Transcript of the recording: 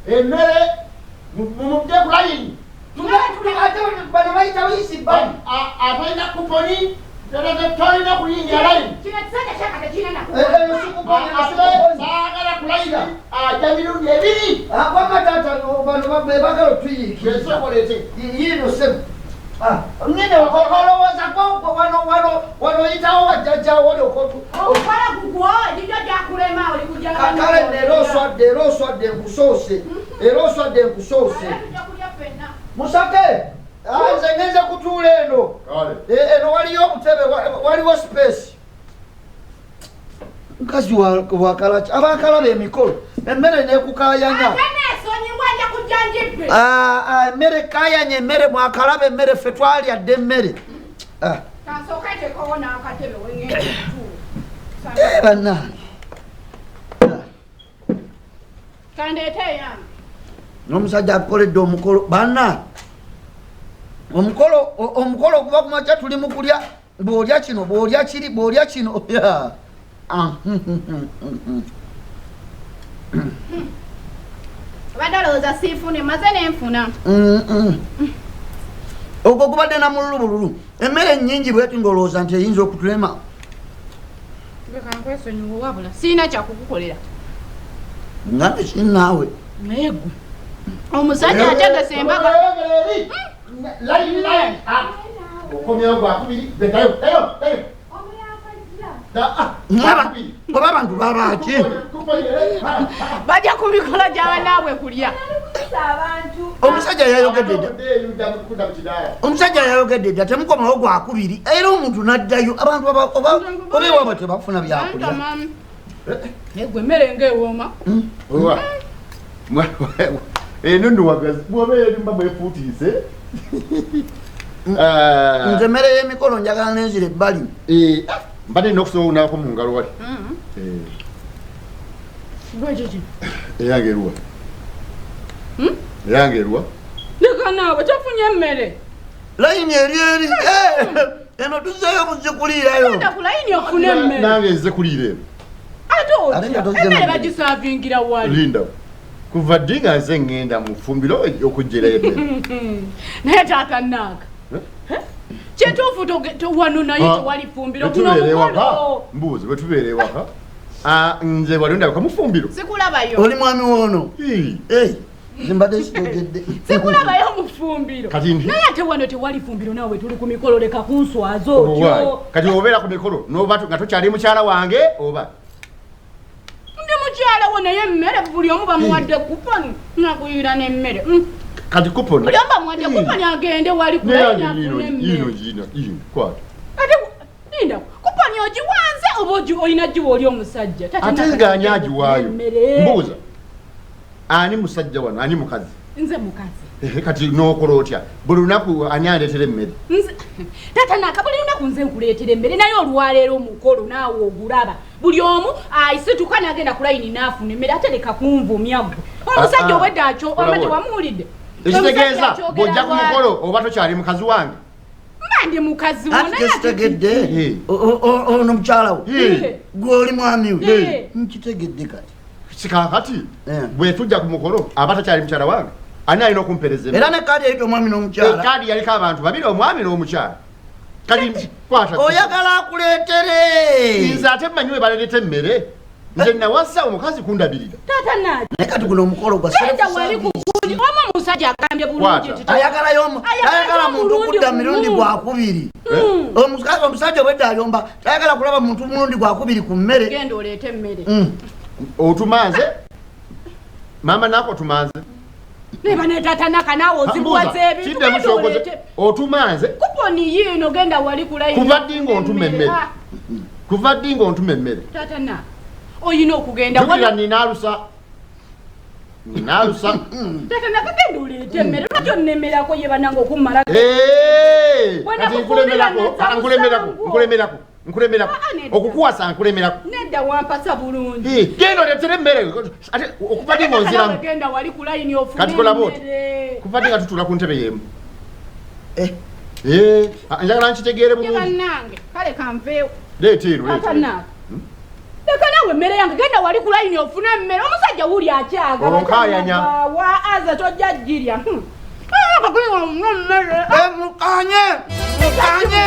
Emmere mumujje ku layini. Ate bano bayita buyisi bbali. Atalina kuponi tolina kuyingira layini. Kino ekisajja kyaka tekirina naku. Eyo si kuponi, eyo si kuponi. Saagala ku layini ajja mirundi ebiri. Wamma taata, bano be bagala otuyiikiriza. Esoboleete. Yiino ssebo. Nene olowooza wano wano wano oyitawo wajjajjawo olyoka Omukola gugwo egijjo gyakulema oli kujja. Kale nno era oswadde, era oswadde nkusoose, era oswadde nkusoose. Tujja kulya ffenna. Musake, nze ngenze kutuula eno. Eno waliyo obutebe, waliwo space. Mukazi wakalaki abakalaba emikolo emmere nekukaayanya. Ate neesonyiwa, nja kujja njibbe. Emmere kayanya, emmere mwakalaba emmere, ffe twalya dda emmere. Kansooke nteekewo n'akatebe wengenda okutuula. Bannange. Kandeete eyange. N'omusajja akoledde omukolo banna omukolo omukolo okuva ku makya tuli mu kulya, bw'olya kino, bw'olya kiri, bw'olya kino. Ya. Obadde olowooza siifune, maze nenfuna. Ogwo gubadde na mululu bululu, emmere nnyingi bweti ng'olowooza nti eyinza okutulema. Kankwesonyiwe, wabula siina kyakukukolera. Nga tekinnaawe. Naye gwe omusajja ategese embaga. Layini, layini okomyewo gwakubiri, dayo, dayo, dayo. Oba abantu babaki? Bajja ku mikolo gy'abanaabwe kulya. Omusajja yayogedde dda, omusajja yayogedde dda, temukomawo gwakubiri, era omuntu n'addayo. Abantu oba ewaabwe tebafuna byakulya. Naye gwe emmere ng'ewooma. Eno nnuwagazi bwoba erimba mwefuutiise. Nze emmere y'emikolo njagala nenzira ebbali. Mbadde nina okusobola onaako mu ngalo wali. Gwe kiki? Eyange eruwa? Eyange eruwa? Leka naawe, tofunye emmere. Layini eri eri. Eno tuzzeeyo buzikuliirayo. Genda ku layini ofune emmere. Nange nze kuliira eno. Ate Ate nga otya? tozze Emmere na mmere. bagisaavingira wali. Linda, kuva ddi nga nze ŋŋenda mu ffumbiro okuggirayo emmere? Naye taata naaka, kituufu wano naye tewali fumbiro. Guno Bwe tubeera ewaka omukolo. Mbuuzi, bwe tubeera ewaka, nze wali ndabika mu ffumbiro? Sikulabayo. Oli mwami woono? Ii. Nze mbadde sitegedde. Sikulabayo mu ffumbiro. Kati Naye ate wano tewali fumbiro, naawe tuli ku mikolo, leka kunswaza Owaayi. otyo. Kati obeera ku mikolo noba nga tokyali mukyala wange oba? Ndi mukyala wo, naye emmere buli omu bamuwadde kuponi nakuyira n'emmere. Kati kuponi? Buli omu bamuwadde kuponi agende wali ku layini Neyange yiino. afune Yiino. emmere. Yiino, yiino, kwata. Ate linda, kuponi ogiwanze oba olina giwa oli omusajja? Taata Ate Naka, nga ani agiwaayo? emmere. Mbuuza, ani musajja wano, ani mukazi? Nze mukazi. Ehe, kati n'okola otya? Buli lunaku ani andeetera emmere? Nze taata Naka, buli lunaku nze nkuleetera emmere, naye olwaleero omukolo naawe ogulaba, buli omu ayisituka n'agenda ku layini n'afuna emmere. Ate leka kunvumya ggwe omusajja. Obwedda akyo Olaba oma oli. tewamuwulidde. Ekitegeeza Omusajja akyogera bw'ojja ku mukolo oba tokyali mukazi wange? Mba ndi mukazi wo, Ati naye ate tekitegedde. Ono mukyala we, gwe oli mwami we. Nkitegedde kati. Kikakati bwe tujja ku mukolo aba takyali mukyala wange, ani alina okumpereza Era emmere? ne kaadi eyita omwami n'omukyala. Ekaadi yaliko abantu babiri, omwami n'omukyala. Kati kwata. Oyagala akuleetere? Nze ate mmanyi we baleeta emmere. Nze nawasa omukazi kundabirira. Taata Naka, Naye kati guno omukolo gwa genda wali ku gundi omu omusajja agambye bulungi Kwata. nti Ayagalayo tayagala muntu omulundi kudda gumu. mirundi gwakubiri. Omusajja obwedda ayomba, tayagala kulaba muntu mulundi gwakubiri ku mmere. Genda oleete emmere. Otumanze mama nako, otumanze. Neba ne taata Naka, naawe ozibuwaza ebintu. Kiddemu Genda kyokoze. oleete. Otumanze. Kuponi yiino, genda wali ku layini. Kuva ddi ng'ontuma emmere? Kuva ddi ng'ontuma emmere? Taata Naka, oyina okugenda Jjukira nina alusa, nina alusa. Taata Naka, genda oleete emmere. Lwaki onnemerako ye bannange okummala? Bwe Kati nakufumbira nkulemerako. nazza Nkulemerako. musango. Nkulemerako, nkulemerako. Nedda. Okukuwasa nkulemerako. Nedda, wampasa bulungi. Genda oleetere emmere. Ate okuva ddi ng'onziramu? Nawe genda wali ku layini ofune Kati kola bw'oti. emmere. Kuva ddi nga tutuula ku ntebe y'emu? Njagala nkitegeere Ye bulungi. bannange, kale kanveewo. Leeta eno, Taata leeta eno. Naka. Leka naawe emmere yange, genda wali ku layini ofune emmere. Omusajja wuli akyagala. Onkaayanya. Wa aza tojja girya. Mukanye, mukanye.